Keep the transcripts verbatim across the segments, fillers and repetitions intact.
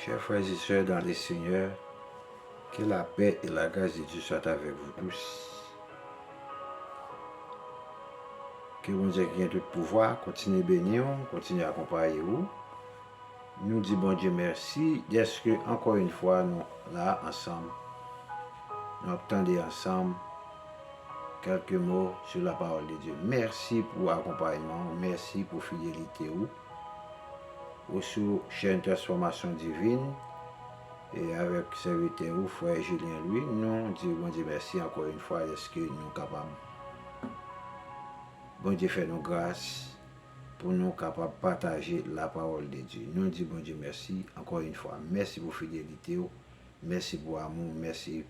Chers frères et sœurs dans le Seigneur, que la paix et la grâce de Dieu soient avec vous tous. Ke Bondye ki gen tout pouvwa kontinye beni w, kontinye akonpaye w. Nou di Bondye mèsi dèske ankò yon fwa nou la ansanm. Nou ap tande ansanm kèlke mo sou la pawòl de Dye. Mèsi pou akonpayman w, mèsi pou fidelite w. Ou sou chèn Transfòmasyon Divin e avèk sèvitè ou, frè Julien Louis, nou di Bondye mèsi ankò yon fwa dèske nou kapab Bondye fè nou gras pou nou kapab pataje la pawòl de Dye. Nou di Bondye mèsi ankò yon fwa. Mèsi pou fidelite w, mèsi pou amou, mèsi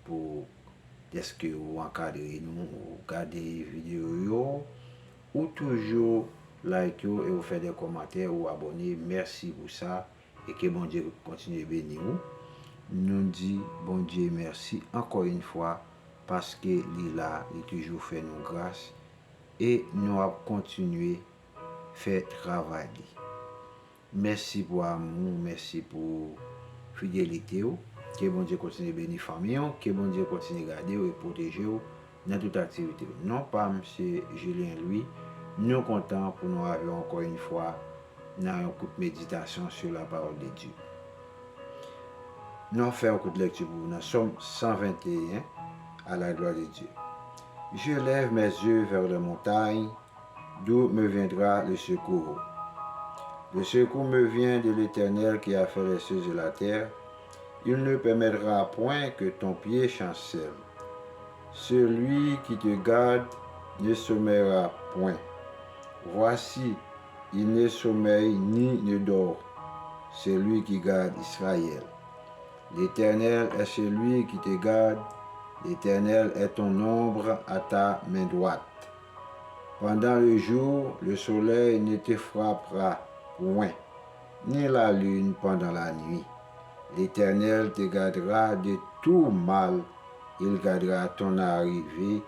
pou dèske ou ankadre nou, ou gade videyo yo, ou toujou like yo e ou fè de kòmantè, ou abòne. Mèsi pou sa e ke Bondye kontinye beni w. Nou di Bondye mèsi ankò yon fwa paske li la, li toujou fè nou gras e nou ap kontinye fè travay li. Mèsi pou amou w, mèsi pou fidelite w. Ke Bondye kontinye beni fanmi w, ke Bondye kontinye gade w e pwoteje w nan tout aktivite w. Non pa m se Julien Louis. Nou kontan pou nou avè w ankò yon fwa nan yon kout meditasyon sou la pawòl de Dye. Nou fè yon kout lèkti pou nou nan Sòm san venteyen, à la gloire de Dieu. Je lève mes yeux vers les montagnes, d'où me viendra le secours? Le secours me vient de l'Éternel qui a fait les cieux et la terre. Il ne permettra point que ton pied chancelle. Celui qui te garde ne sommeillera point. Voici, il ne sommeille ni ne dort, celui qui garde Israël. L'Éternel est celui qui te garde, l'Éternel est ton ombre à ta main droite. Pendant le jour, le soleil ne te frappera point, ni la lune pendant la nuit. L'Éternel te gardera de tout mal, il gardera ton arrivée,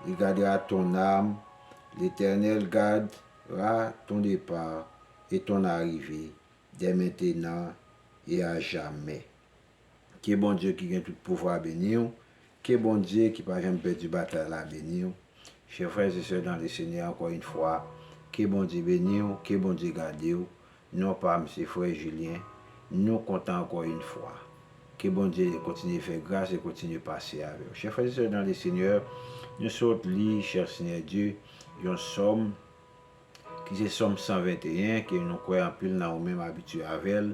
il gardera ton âme. L'Éternel gardera ton départ et ton arrivée, dès maintenant et à jamais. Ke Bondye ki gen tout pouvwa beni w. Ke Bondye ki pa janm pèdi batay la beni w. Chè frè e sè dan le Senyè, ankò yon fwa, ke Bondye beni w, ke Bondye gade w. Non pa m se frè Julien. Nou kontan ankò yon fwa. Ke Bondye kontinye fè gras e kontinye pase avè w. Chè frè e sè dan le Senyè, nou sot li, chè Senyè Dye, yon sòm ki se Sòm san venteyen, ke nou kwè anpil nan ou menm abitye avè l.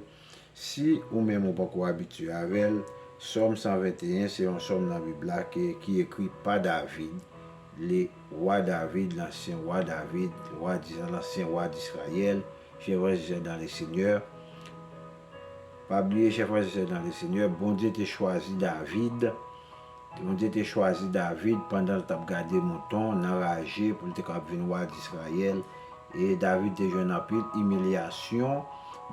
Si ou menm ou poko abitye avè l, Sòm san venteyen se yon sòm nan Bib la ke, ki ekri pa David, le wa David, lansyen wa David, wa di, lansyen wa Disrayèl, chè frè e sè dan le Senyè. Pa bliye, chè frè e sè dan le Senyè, Bondye te chwazi David Bondye te chwazi David pandan l t ap gade mouton nan raje pou l te kapab vin wa Disrayèl. E David te jwenn anpil imilyasyon.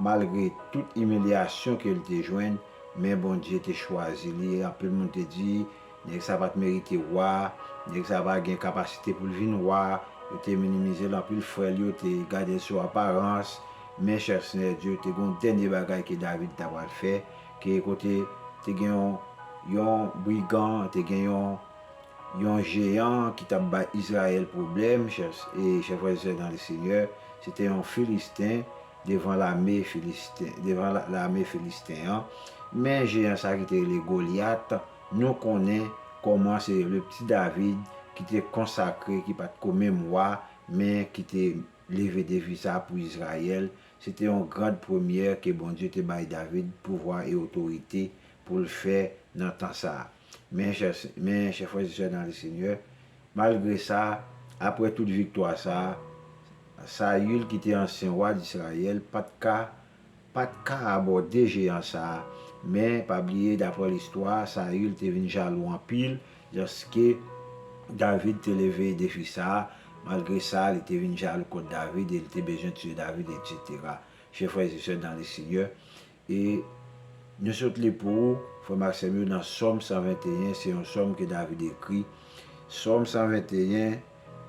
Malgre tout imilyasyon ke l te jwenn, men Bondye te chwazi li. Anpil moun te di, nèg sa pa t merite wa, nèg sa pa gen kapasite pou l vin wa. Yo te minimize l anpil, frè l yo te gade l sou aparans. Men chè Senyè Dye, te gen yon dènye bagay ke David ta pral fè, ke kote te gen yon, yon brigan, te gen yon, yon jeyan ki t ap bay Izrayèl pwoblèm, chè, e chè frè e sè dan le Senyè, se te yon Filisten devan lame Filisten, devan la, lame Filisten an. Men jeyan sa ki te rele Golyat, nou konnen kòman se le pti David ki te konsakre, ki pa t ko menm wa, men ki te leve defi sa pou Izrayèl. Se te yon grand premyè ke Bondye te bay David pouvwa e otorite pou l fè nan tan sa a. Men chè, men chè frè e sè dan le Senyè, malgre sa, apre tout viktwa sa a, Sayil ki te ansyen wa Disrayèl pa t ka, pa t ka abòde jeyan sa a. Men pa bliye, daprè listwa, Sayil te vin jalou anpil, Lòske David te leve defi sa a, malgre sa, li te vin jalou kont David e li te bezwen tiye David, etsetera. Chè frè e sè dan le Senyè, e nou sot li pou ou, frè m ak sè m yo, nan Sòm san venteyen, se yon sòm ke David ekri. Sòm san venteyen,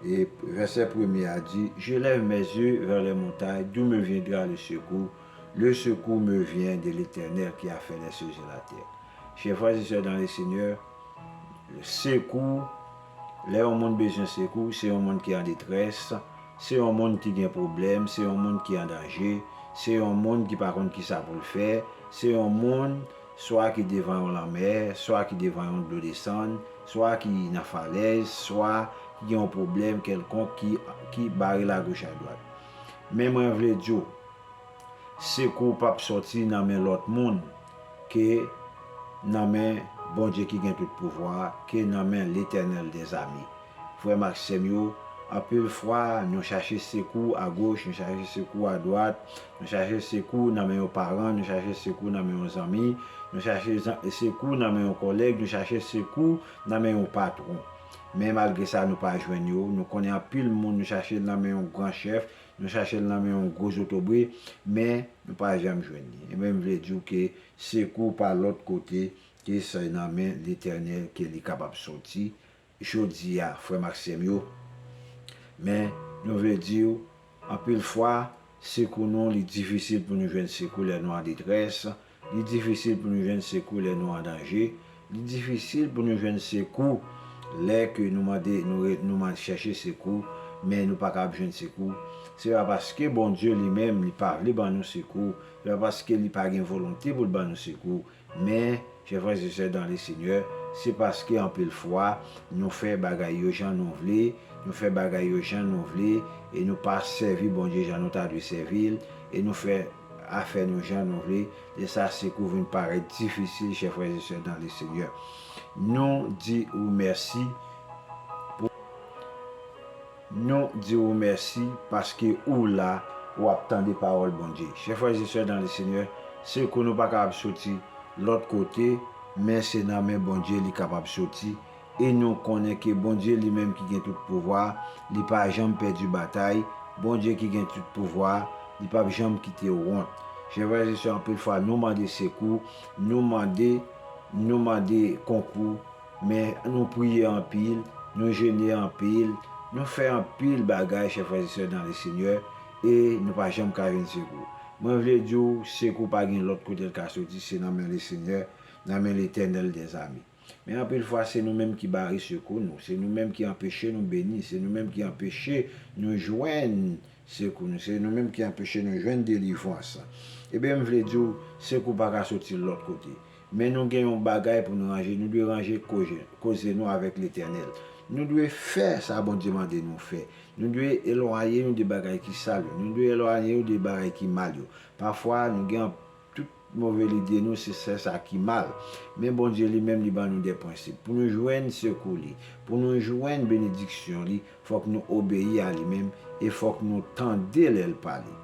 e vèsè premye a di, Je lève mes yeux vers les montagnes, d'où me viendra le secours? Le secours me vient de l'Éternel qui a fait les cieux et la terre. Chers frères et sœurs dans le Seigneur, sekou, lè yon moun bezwen sekou, se yon moun ki an detrès, se yon moun ki gen pwoblèm, se yon moun ki an danje, se yon moun ki pa konn kisa pou l fè, se yon moun swa ki devan yon lanmè, swa ki devan yon dlo desann, swa ki nan falèz, swa ki gen yon pwoblèm kèlkonk ki, ki bare lagoch adwat. Men mwen vle di w, sekou p ap sòti nan men lòt moun ke nan men Bondye ki gen tout pouvwa, ke nan men Letènèl dèzame. Frè m ak sè m yo, anpil fwa, nou chache sekou agoch, nou chache sekou adwat, nou chache sekou nan men yon paran, nou chache sekou nan men yon zanmi, nou chache zan- sekou nan men yon kòlèg, nou chache sekou nan men yon patwon. Men malgre sa, nou pa jwenn yo. Nou konnen anpil moun, nou chache l nan men yon gran chèf, nou chache l nan men yon gwo zotobre, men nou pa janm jwenn li. E men m vle di w ke sekou pa lòt kote ke se nan men Letènèl ke li kapab soti. Jodi a, frè m ak sè m yo, men nou vle di w, anpil fwa, sekou nou, li difisil pou nou jwenn sekou lè nou an detrès, li difisil pou nou jwenn sekou lè nou an danje, li difisil pou nou jwenn sekou lè ke nou mande, nou, re- nou mande chèche sekou, men nou pa kapab jwenn sekou. Se pa paske Bondye li menm, li pa vle ban nou sekou, se pa paske li pa gen volonte pou l ban nou sekou, men, chè frè e sè dan le Senyè, se paske anpil fwa, nou fè bagay yo jan nou vle, nou fè bagay yo jan nou vle, e nou pa sèvi Bondye jan nou ta dwe sèvi l, e nou fè afè nou jan nou vle, e sa sekou vin parèt difisil, chè frè e sè dan le Senyè. Nou di ou mèsi pou Nou di ou mèsi paske ou la, w ap tande pawòl Bondye. Chè frè e sè dan le Senyè, sekou nou pa kapab soti lòt kote, men se nan men Bondye li kapab soti. E nou konnen ke Bondye li menm ki gen tout pouvwa, li pa janm pèdi batay. Bondye ki gen tout pouvwa, li p ap janm kite w wont. Chè frè e sè, anpil fwa nou mande sekou, nou mande, nou mande konkou, men nou priye anpil, nou jene anpil, nou fè anpil bagay, chè frè e sè dan le Senyè, e nou pa janm ka jwenn sekou. Mwen vle di w, sekou pa gen lòt kote l ka soti, se nan men le Senyè, nan men Letènèl dèzame. Men anpil fwa, se nou menm ki bare sekou nou, se nou menm ki anpeche nou beni, se nou menm ki anpeche nou jwenn sekou nou, se nou menm ki anpeche nou jwenn delivrans. Ebyen, m vle di w, sekou pa ka soti lòt kote. Men nou gen yon bagay pou nou ranje. Nou dwe ranje koze, koze nou avèk Letènèl. Nou dwe fè sa Bondye mande nou fè. Nou dwe elwaye nou de bagay ki sal yo. Nou dwe elwaye nou de bagay ki mal yo. Pafwa, nou gen tout move lide nou, se sèl sa ki mal. Men Bondye li menm, li ban nou de prensip. Pou nou jwenn sekou li, pou nou jwenn benediksyon li, fòk nou obeyi a li menm e fòk nou tande lè l pale.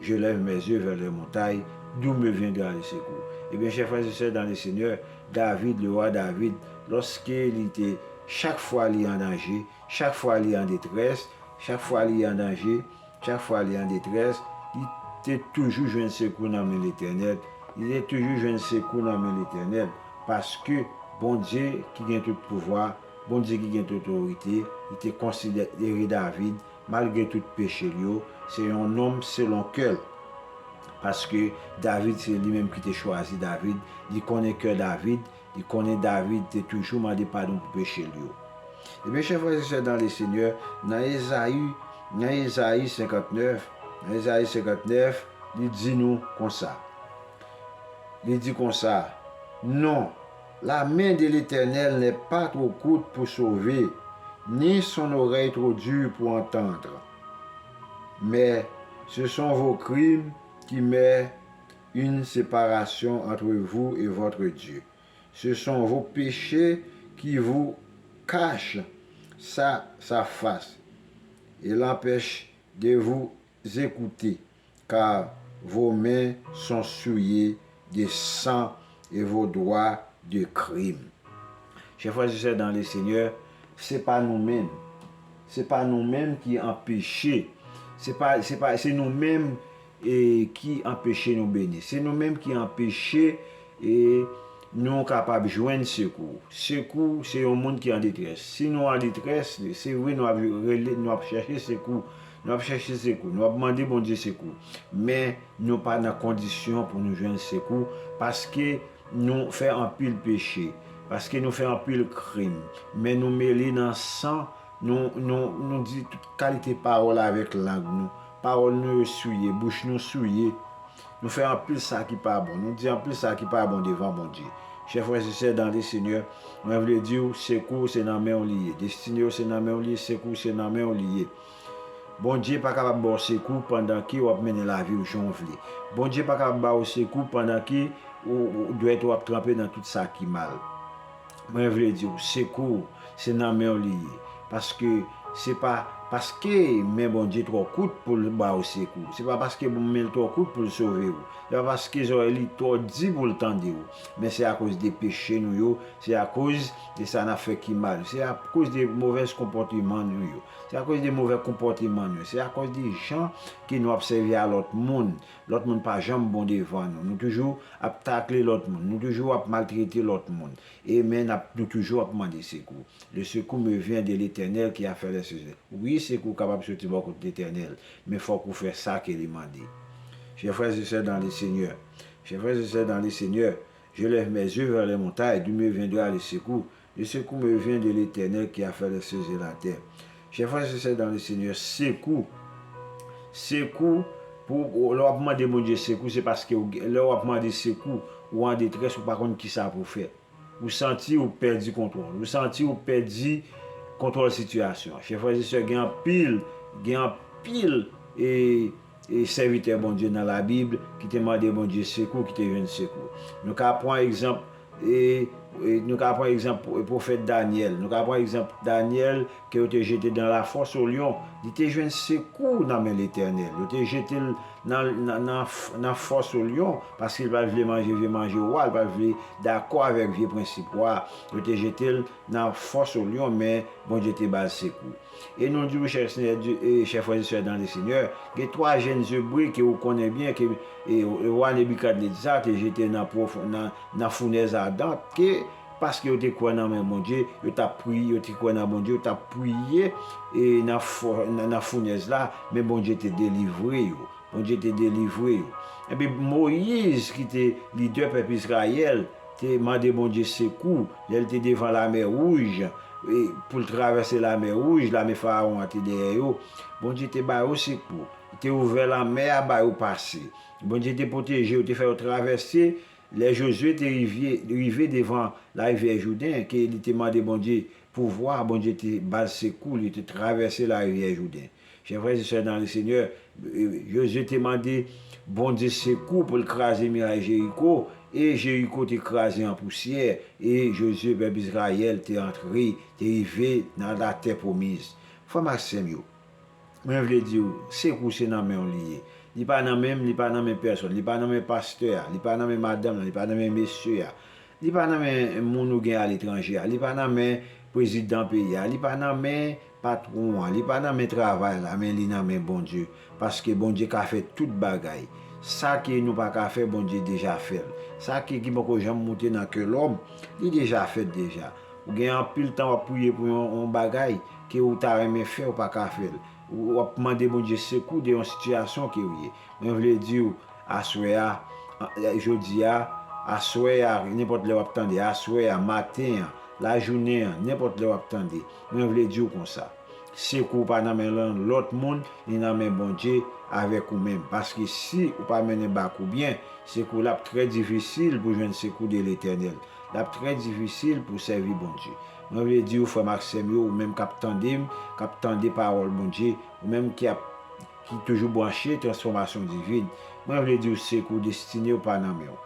Je lève mes yeux vers les montagnes, d'où me viendra le secours? Ebyen, chè frè e sè dan le Senyè, David, le wa David, lòske li te, chak fwa li an danje, chak fwa li an detrès, chak fwa li an danje, chak fwa li an detrès, li te toujou jwenn sekou nan men Letènèl. Li te toujou jwenn sekou nan men Letènèl, paske Bondye ki gen tout pouvwa, Bondye ki gen tout otorite, li te konsidere David, malgre tout peche l yo, se yon nonm selon kè l. Paske David, se li menm ki te chwazi David, li konnen kè David, li konnen David te toujou mande padon pou peche l yo. Ebyen, chè frè e sè dan le Senyè, nan Ezayi, nan Ezayi senkantnèf, nan Ezayi senkantnèf, li di nou konsa. Li di konsa, non, la main de l'Éternel n'est pas trop courte pour sauver, ni son oreille trop dure pour entendre. Mais ce sont vos crimes qui mettent une séparation entre vous et votre Dieu. Ce sont vos péchés qui vous cachent sa, sa face et l'empêchent de vous écouter, car vos mains sont souillées de sang et vos doigts de crime. Chè frè e sè dan le Senyè, se pa nou menm. Se pa nou menm ki anpeche. Se pa, se pa, se nou menm, e, ki anpeche nou beni. Se nou menm ki anpeche, e, nou kapab jwenn sekou. Sekou, se yon moun ki an detrès. Si nou an detrès, se vre nou ap rele, nou ap chèche sekou Nou ap chèche sekou, nou ap mande Bondye sekou. Men nou pa nan kondisyon pou nou jwenn sekou, paske nou fè anpil peche, paske nou fè anpil krim, men nou mele nan san, nou, nou, nou di tout kalite pawòl avèk lang nou. Pawòl nou yo souye, bouch nou souye. Nou fè anpil sa ki pa bon, nou di anpil sa ki pa bon devan Bondye. Chè frè e sè dan le Senyè, mwen vle di w, sekou w se nan men w li ye, destine w se nan men w li ye, sekou w se nan men w li ye. Bondye pa kapab ba w sekou pandan ke w ap mennen lavi w jan w vle. Bondye pa kapab ba w sekou pandan ke ou, ou, dwèt ou ap tranpe nan tout sa ki mal. Mwen vle di w, sekou w se nan men w li ye. Paske se pa paske men Bondye twò kout pou l ba w sekou. Se pa paske men l twò kout pou l sove w. Se pa paske zòrèy li twò di pou l tande w. Men se akoz de peche nou yo, se akoz de sa n ap fè ki mal, se akoz de movèz konpòteman nou yo, se akoz de movèz konpòteman nou yo, se akoz de jan ke nou ap sèvi a lòt moun. Lòt moun pa janm bon devan nou. Nou toujou ap takle lòt moun. Nou toujou ap maltrete lòt moun. E men n ap, nou toujou ap mande sekou. Le secours me vient de l'Éternel qui a fait les cieux. Wi, sekou kapab soti bò kote Letènèl, men fòk ou fè sa ke li mande. Chè frè e sè dan le Senyè, chè frè e sè dan le Senyè, je lève mes yeux vers les montagnes, d'où me viendra le secours? Le secours me vient de l'Éternel qui a fait les cieux et la terre. Chè frè e sè dan le Senyè, sekou, sekou, pou, lè w ap mande Bondye sekou, se paske w, lè w ap mande sekou, ou an detrès, ou pa konn kisa pou w fè. Ou santi ou pèdi kontwòl. Ou santi ou pèdi kontwòl sitiyasyon an. Chè frè e sè, gen anpil, gen anpil e, e sèvitè Bondye nan Labib ki te mande Bondye sekou, ki te jwenn sekou. Nou ka pran egzanp, e, e, nou ka pran egzanp pwofèt Danyèl. Nou ka pran egzanp Danyèl ke yo te jete dans la fosse aux lions. Li te jwenn sekou nan men Letènèl. Yo te jete l nan, nan, nan, nan fòs o lyon, paske l pa t vle manje vye manje wa, l pa t vle dakò avèk vye prensip wa. Yo te jete l nan fòs o lyon, men Bondye te ba l sekou. E nou di w, chè Senyè, e chè frè e sè dan le Senyè, gen twa jèn zebre ke ou konnen byen, ke, e, wa Nebikadneza te jete nan pwof-, nan, nan founèz adan, ke paske yo te kwè nan men Bondye, yo t ap priye, yo te kwè nan Bondye, yo t ap priye, e nan fò-, nan, nan founèz la, men Bondye te delivre yo. Bondye te delivre yo. Epi Moyiz, ki te lidè pèp Izrayèl, te mande Bondye sekou lè l te devan Lamè Wouj, e pou l travèse Lamè Wouj, lame Farawon an te dèyè yo. Bondye te ba yo sekou. Li te ouvè lanmè a ba yo pase. Bondye te pwoteje yo, te fè yo travèse. Lè Jozye te rive, rive devan larivyè Jouden, ke li te mande Bondye pouvwa, Bondye te ba l sekou, li te travèse larivyè Jouden. Chè frè e sè dan le Senyè, e, Jozye te mande Bondye sekou pou l kraze miray Jeriko, e Jeriko te kraze an pousyè, e Jozye, pèp Izrayèl, te antre, te rive nan latè pwomiz. Frè m ak sè m yo, mwen vle di w, sekou se nan men w li ye. Li pa nan men m, li pa nan men pèsonn, li pa nan men pastè a, li pa nan men madanm lan, li pa nan men mesye a, li pa nan men moun ou gen aletranje a, li pa nan men prezidan peyi a, li pa nan men patwon an, li pa nan men travay la, men li nan men Bondye. Paske Bondye ka fè tout bagay. Sa ke nou pa ka fè, Bondye deja fè l. Sa ke, ki poko janm moute nan kè lòm, li deja fèt deja. Ou gen anpil tan w ap priye pou yon, yon bagay ke ou ta renmen fè, ou pa ka fè l. Ou, w ap mande Bondye sekou de yon sitiyasyon ke w ye. Mwen vle di w, aswè a, jodi a, aswè a, nenpòt lè w ap tande, aswè a, maten an, lajounen an, nenpòt lè w ap tande, mwen vle di w konsa, sekou pa nan men lòt moun, li nan men Bondye avèk ou menm. Paske si ou pa mennen bak ou byen, sekou l ap trè difisil pou jwenn sekou de Letènèl. L ap trè difisil pou sèvi Bondye. Mwen vle di w, frè m ak sè m yo, ou menm k ap tande m, k ap tande pawòl Bondye, ou menm ki ap, ki toujou branche Transfòmasyon Divin, mwen vle di w, sekou destine w pa nan men w.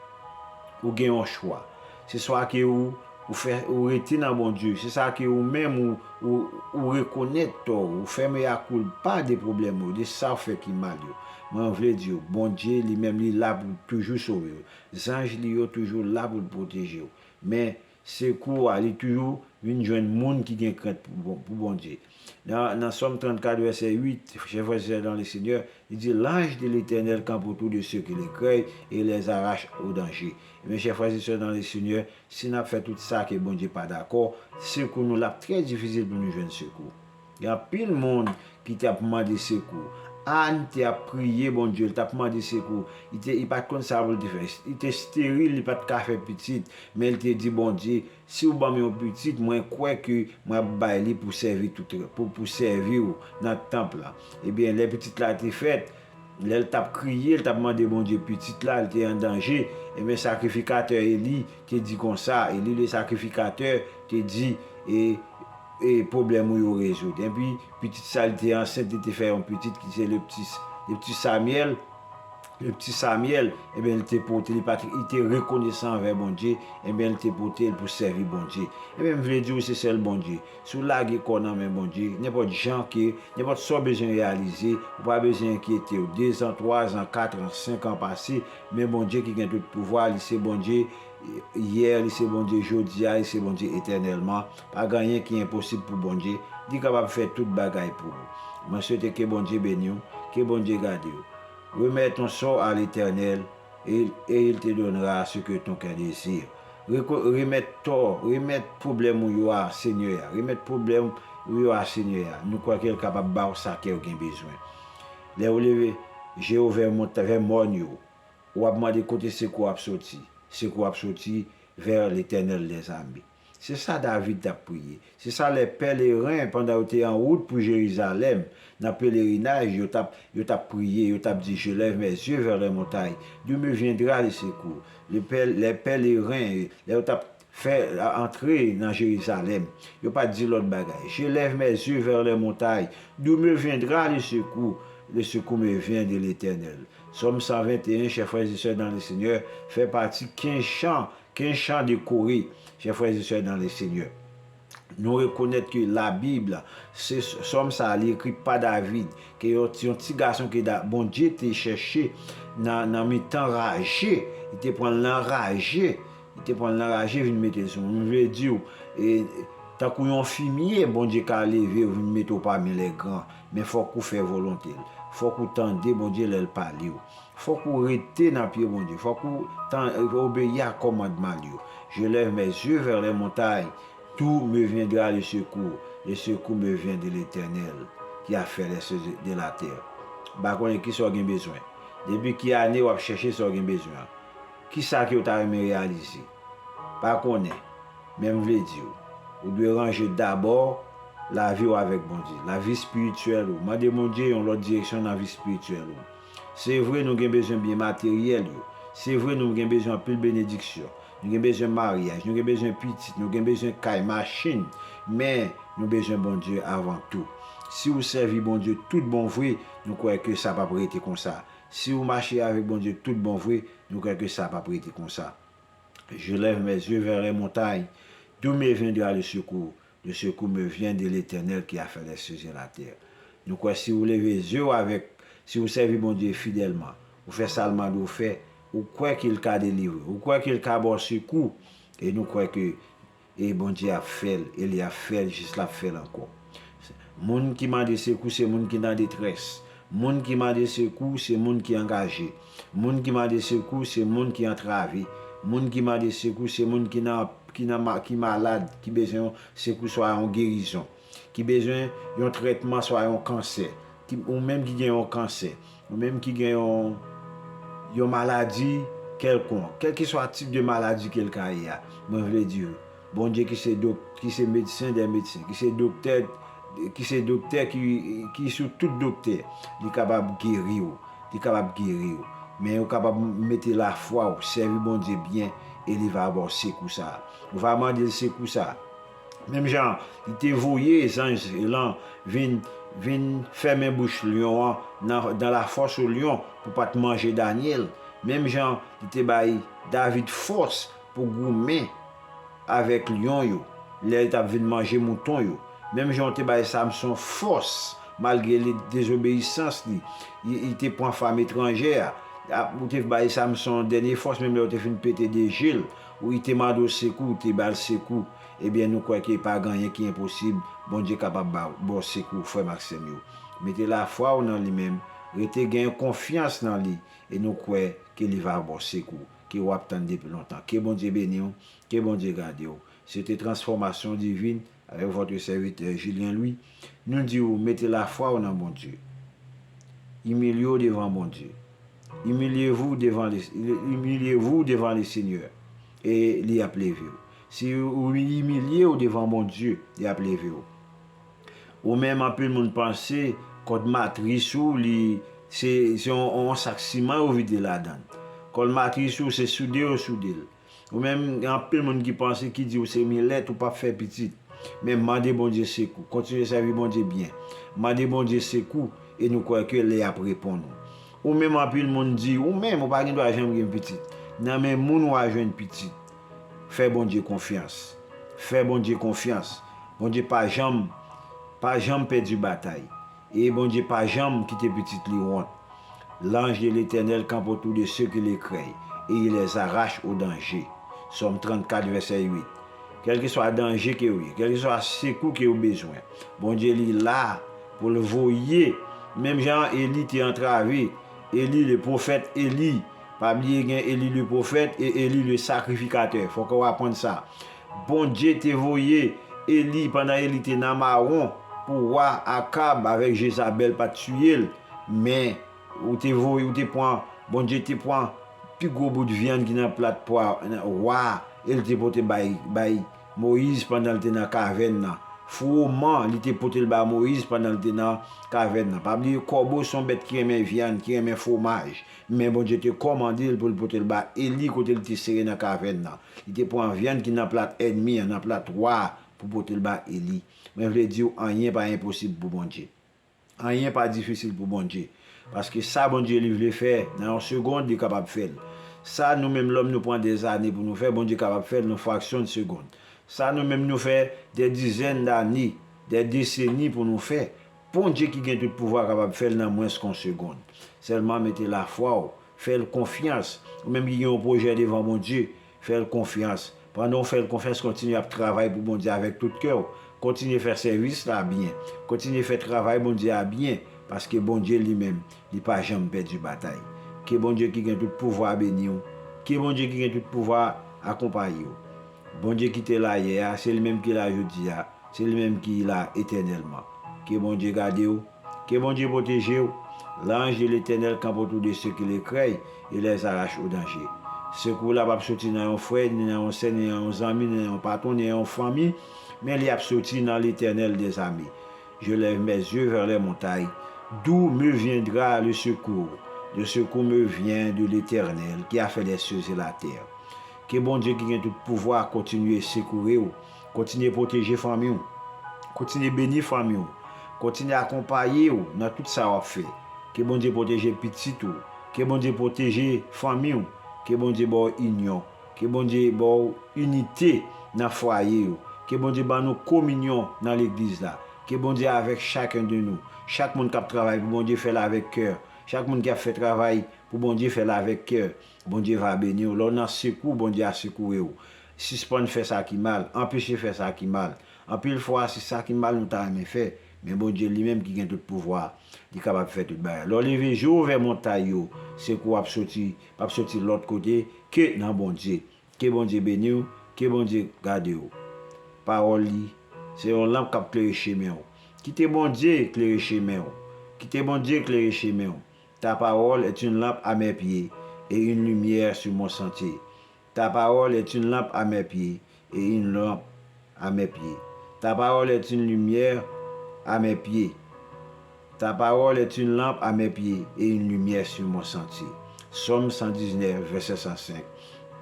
Ou gen yon chwa. Se swa ke ou, ou fè, ou rete nan Bondye, se sa ke ou menm ou, ou, ou rekonèt tò w, ou fè mea culpa de pwoblèm ou, de sa w fè ki mal yo. Mwen vle di w, Bondye li menm li la pou toujou sove w. Zanj li yo toujou la pou l pwoteje w. Men sekou a, li toujou vin jwenn moun ki gen krent pou Bon-, pou Bondye. Nan, nan Sòm trannkat, vèsè uit, chè frè e sè dan le Senyè, li di, L'ange de l'Éternel campe autour de ceux qui le craignent et les arrache au danger. Ebyen, chè frè e sè dan le Senyè, si n ap fè tout sa ke Bondye pa dakò, sekou nou l ap trè difisil pou nou jwenn sekou. Gen anpil moun ki t ap mande sekou. Ann te ap priye Bondye, li t ap mande sekou. Li te, li pa t konn sa pou l te fè. Li te esteril, li pa t ka fè pitit, men li te di Bondye, si w ban m yon pitit, mwen kwè ke mwen ap bay li pou sèvi tout, pou, pou sèvi w nan tanp la. Ebyen, lè pitit la te fèt, lè l t ap kriye, l t ap mande Bondye pitit la, li te an danje. Ebyen, sakrifikatè Eli te di konsa, Eli le sakrifikatè te di, e, e pwoblèm ou yo rezoud. Epi, pitit sa li te ansent, li te fè yon pitit ki se le pti, le pti Samyèl, le pti Samyèl, ebyen, li te pote, li pa t, li te rekonesan anvè Bondye, ebyen, li te pote l pou sèvi Bondye. Ebyen, m vle di w, se sèl Bondye. Si w lage kò w nan men Bondye, nenpòt jan ke, nenpòt sa w bezwen reyalize, ou pa bezwen enkyete w. Dezan, twazan, katran, senkan pase, men Bondye ki gen tout pouvwa, li se Bondye yè, li se Bondye jodi a, li se Bondye etènèlman. Pa gen anyen ki enposib pou Bondye. Li kapab fè tout bagay pou ou. Mwen swete ke Bondye beni w, ke Bondye gade w. Remèt ton sort à l'Éternel, et, et il te donnera ce que ton cœur désire. Reko-, remèt tò, remèt pwoblèm ou yo a Senyè a. Remèt pwoblèm ou yo a Senyè a. Nou kwè ke l kapab ba w sa kè w gen bezwen. Lè w leve je w vè mont-, vè mòn yo, w ap mande kote sekou ap soti. Sekou ap soti vers l'Éternel des armées. Se sa David t ap priye. Se sa lè pèleren, pandan yo te an wout pou Jerizalèm, nan pelerinaj, yo t ap, yo t ap priye, yo t ap di, je lève mes yeux vers les montagnes, d'où me viendra le secours? Le pèl-, lè pèleren, lè yo t ap fè antre nan Jerizalèm, yo pa t di lòt bagay. Je lève mes yeux vers les montagnes, d'où me viendra le secours? Le secours me vient de l'Éternel. Sòm san venteyen, chè frè e sè dan le Senyè, fè pati kenz chan, kenz chan dekore, chè frè e sè dan le Senyè. Nou rekonèt ke Labib, se Sòm sa a, li ekri pa David, ke yon, yon ti gason ke Da-, Bondye te chèche nan, nan mitan raje, li te pran l nan raje, li te pran l nan raje vin mete l sou moun. M vle di w, e, tankou yon fimye, Bondye ka leve w vin mete w pami lègran, men fòk ou fè volonte l. Fòk ou tande Bondye lè l pale w. Fòk ou rete nan pye Bondye. Fòk ou tan-, obeyi a kòmandman l yo. Je lève mes yeux vers les montagnes. D'où me viendra le secours? Le secours me vient de l'Éternel, qui a fait les cieux et la terre. M pa konnen ki sa w gen bezwen. Depi ki ane w ap chèche sa w gen bezwen an? Ki sa ke w ta renmen reyalize? Pa konnen. Men m vle di w, ou dwe ranje dabò lavi w avèk Bondye, lavi espirityèl ou. Mande Bondye yon lòt direksyon nan vi espirityèl ou. Se vre, nou gen bezwen byen materyèl yo. Se vre, nou gen bezwen anpil benediksyon. Nou gen bezwen maryaj, nou gen bezwen pitit, nou gen bezwen kay, machin. Men, nou bezwen Bondye avan tou. Si w sèvi Bondye tout bon vre, nou kwè ke sa p ap rete konsa. Si w mache avèk Bondye tout bon vre, nou kwè ke sa p ap rete konsa. Je lève mes yeux vers les montagnes, d'où me viendra le secours? Le secours me vient de l'Éternel qui a fait les cieux et la terre. Nou kwè si w leve zye w avèk, si w sèvi Bondye fidèlman, ou fè sa l mande w fè, ou kwè ke l ka delivre w, ou kwè ke l ka ba w sekou, e nou kwè ke, e Bondye ap fè l, e li ap fè l jis l ap fè l ankò. Moun ki mande sekou se moun ki nan detrès. Moun ki mande sekou se moun ki angaje. Moun ki mande sekou se moun ki antrave. Moun ki mande sekou se moun ki nan, ki nan ma-, ki malad, ki bezwen yon sekou, swa yon gerizon, ki bezwen yon trètman, swa yon kansè, ki, ou menm ki gen yon kansè, ou menm ki gen yon, yon maladi kèlkonk, kèlkeswa tip de maladi ke l ka ye a, mwen vle di w, Bondye ki se dok-, ki se medsen dè medsen, ki se doktè, ki se doktè ki, ki sou tout doktè, li kapab geri w, li kapab geri w. Men ou kapab mete lafwa w, sèvi Bondye byen, e li va ba w sekou sa a. Ou va mande l sekou sa a. Menm jan li te voye zanj lan vin, vin fèmen bouch lyon an nan, dans la fosse au lion pou pa t manje Danyèl. Menm jan li te bay David fòs pou goumen avèk lyon yo, lè yo t ap vin manje mouton yo. Menm jan w te bay Samson fòs, malgre li, dezobeyisans li, li, li te pran fanm etranjè a. A, ou te bay Samson dènye fòs, menm lè w te fin pete de je l, ou, li te mande w sekou, ou te ba l sekou. Ebyen, nou kwè ke pa gen anyen ki enposib, Bondye kapab ba, ba w sekou, frè m ak sè m yo. Mete lafwa w nan li menm, rete gen konfyans nan li, e nou kwè ke li va ba w sekou, ke w ap tann depi lontan. Ke Bondye beni w, ke Bondye gade w. Se te Transfòmasyon Divin, Avec votre serviteur Julien Louis, nou di w mete lafwa w nan Bondye. Imilye w devan Bondye. Humiliez-vous devant le, humiliez-vous devant le Seigneur, e li ap leve w. Si ou imilye w devan Bondye, li ap leve w. Ou menm, anpil moun panse kòd matris ou, li, se, se yon, yon sak siman yo vide ladan l. Kòd matris ou, se soude yo soude l. Ou menm, gen anpil moun ki panse, ki di w se milèt, ou p ap fè pitit. Men mande Bondye sekou. Kontinye sèvi Bondye byen. Mande Bondye sekou e nou kwè ke li ap reponn ou. Ou menm, anpil moun di, ou menm, ou pa gen dwa janm gen pitit. Nan men moun ou a jwenn pitit. Fè Bondye konfyans. Fè Bondye konfyans. Bondye pa janm, pa janm pèdi batay. E Bondye pa janm kite pitit li wont. L'ange de l'Éternel campe autour de ceux qui le craignent, et il les arrache au danger. Sòm trannkat, vèsè uit. Kèlkeswa danje ke w ye, kèlkeswa sekou ke w bezwen, Bondye li la pou l voye. Menm jan Eli te antrave, Eli, le pwofèt Eli, pa bliye gen Eli le pwofèt e Eli le sakrifikatè. Fòk w aprann sa. Bondye te voye Eli pandan Eli te nan mawon pou wa Akab avèk Jezabèl pa t tiye l. Men, ou te voye, ou te pran, Bondye te pran pi gwo bout vyann ki nan plat pwa, wa, e l te pote bay, bay Moyiz pandan l te nan kavèn nan. Fwoman, li te pote l ba Moyiz pandan l te nan kavèn nan. Pa bliye, kòbo se yon bèt ki renmen vyann, ki renmen fwomaj. Men Bondye te kòmande l pou l pote l ba Eli kote l te sere nan kavèn nan. Li te pran vyann ki nan plat ènmi an, nan plat wa a, pou pote l ba Eli. Mwen vle di w, anyen pa enposib pou Bondye. Anyen pa difisil pou Bondye. Paske sa Bondye li vle fè nan yon segonn, li kapab fè l. Sa nou menm lòm nou pran dèzane pou nou fè, Bondye kapab fè l nan fraksyon de segonn. Sa nou menm nou fè dè dizèn dane, dè deseni pou nou fè, Bondye ki gen tout pouvwa kapab fè l nan mwens ke yon segonn. Sèlman mete lafwa w, fè l konfyans. Ou menm ki gen yon pwojè devan Bondye, fè l konfyans. Pandan w fè l konfyans, kontinye ap travay pou Bondye avèk tout kè w. Kontinye fè sèvis la byen. Kontinye fè travay Bondye a byen, paske Bondye li menm, li pa janm pèdi batay. Ke Bondye ki gen tout pouvwa beni w. Ke Bondye ki gen tout pouvwa akonpaye w. Bondye ki te la yè a, se li menm ki la jodi a, se li menm ki la etènèlman. Ke Bondye gade w, ke Bondye pwoteje w. L'ange de l'Éternel campe autour de ceux qui le craignent et les arrache au danger. Sekou la p ap soti nan yon frè, ni nan yon sè, ni nan yon zanmi, ni nan yon patwon, ni nan yon fanmi, men li ap soti nan Letènèl dèzame. Je lève mes yeux vers les montagnes. D'où me viendra le secours? Le secours me vient de l'Éternel qui a fait les cieux et la terre. Ke Bondye ki gen tout pouvwa kontinye sekoure w, kontinye pwoteje fanmi w, kontinye beni fanmi w, kontinye akonpaye w nan tout sa w ap fè. Ke Bondye pwoteje pitit ou, ke Bondye pwoteje fanmi w, ke Bondye ba w inyon, ke Bondye ba w inite nan fwaye yo, ke Bondye ban nou kominyon nan legliz la, ke Bondye avèk chaken de nou. Chak moun k ap travay pou Bondye, fè l avèk kè. Chak moun k ap fè travay pou Bondye, fè l avèk kè. Bondye va beni w. Lè w nan sekou, Bondye a sekoure w. Sispann fè sa ki mal, anpeche fè sa ki mal. Anpil fwa, se sa ki mal nou ta renmen fè, men Bondye li menm ki gen tout pouvwa, li kapab fè tout bagay. Lè w leve je w vè montay yo, sekou ap soti, p ap soti lòt kote ke nan Bondye. Ke Bondye beni w, ke Bondye gade w. Pawòl li, se yon lanp k ap klere chemen w. Kite Bondye klere chemen w. Kite Bondye klere chemen w. Ta parole est une lampe à mes pieds et une lumière sur mon sentier. Ta parole est une lampe à mes pieds et une lampe à mes pieds. Ta parole est une lumière à mes pieds. Ta parole est une lampe à mes pieds et une lumière sur mon sentier. Sòm san diznèf, vèsè san senk.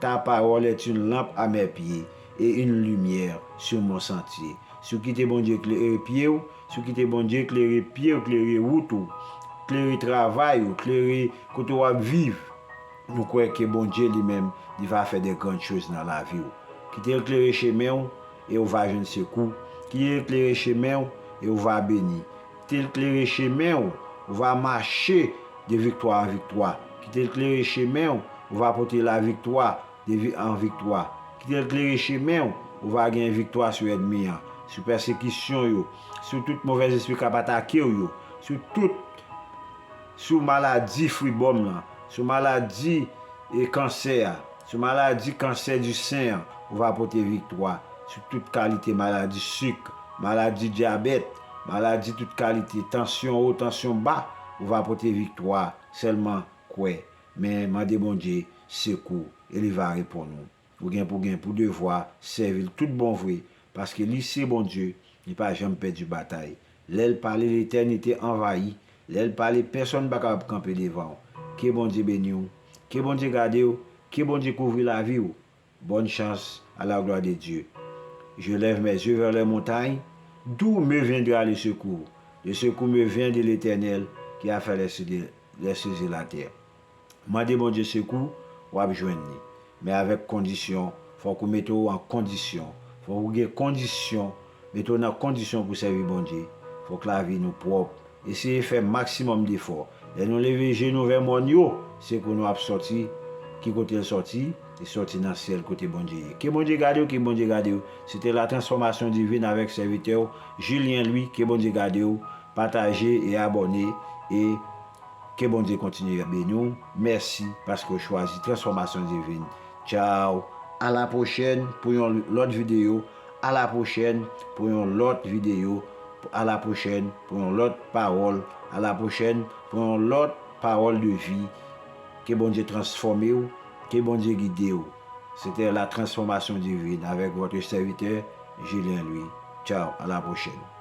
Ta parole est une lampe à mes pieds et une lumière sur mon sentier. Si w kite Bondye klere pye w, si w kite Bondye klere pye w, klere wout ou, klere travay ou, klere kote w ap viv, nou kwè ke Bondye li menm, li va fè de grann choz nan lavi w. Kite l klere chemen w, e w va jwenn sekou. Kite l klere chemen w, e w va beni. Kite l klere chemen w, ou va mache de viktwa an viktwa. Kite l klere chemen w, ou va pote laviktwa de vi-, an viktwa. Kite l klere chemen w, ou va gen viktwa sou ènmi an, sou pèsekisyon yo, sou tout movèz espri k ap atake w yo, sou tout, sou maladi fribòm lan, sou maladi e kansè a, sou maladi kansè di sen an, ou va pote viktwa. sou tout kalite maladi sik, maladi dyabèt, maladi tout kalite, tansyon wo, tansyon ba, ou va pote viktwa. Sèlman kwè, men mande Bondye sekou, e li va reponn ou. Ou gen pou gen pou devwa sèvi l tout bon vre, paske li se Bondye, li pa janm pèdi batay. Lè l pale, letènite anvayi. Lè l pale, pèsonn pa kapab kanpe devan w. Ke Bondye beni w. Ke Bondye gade w. Ke Bondye kouvri lavi w. Bonne chance, à la gloire de Dieu. Je lève mes yeux vers les montagnes. D'où me viendra le secours? Le secours me vient de l'Éternel qui a fait les cieux, les cieux et la terre. Mande Bondye sekou, w ap jwenn li. Men avèk kondisyon, fòk ou mete w an kondisyon. Fòk ou gen kondisyon, mete w nan kondisyon pou sèvi Bondye. Fòk lavi nou pwòp. Eseye fè maksimòm defò. Lè nou leve je nou vè mòn yo, sekou nou ap sòti. Ki kote l sòti? Li sòti nan syèl kote Bondye ye. Ke Bondye gade w, ke Bondye gade w. Se te la transfòmasyon divin avèk sèvitè w, Julien Louis. Ke Bondye gade w. Pataje e abòne e ke Bondye kontinye beni w. Mèsi paske w chwazi Transfòmasyon Divin. Tchao. A la pwochèn pou yon lòt videyo. A la pwochèn pou yon lòt videyo. A la pwochèn pou yon lòt pawòl. A la pwochèn pou yon lòt pawòl de vi. Ke Bondye transfòme w. Ke Bondye gide w. C'était la transformation divine avec votre serviteur Julien Louis. Ciao, à la prochaine.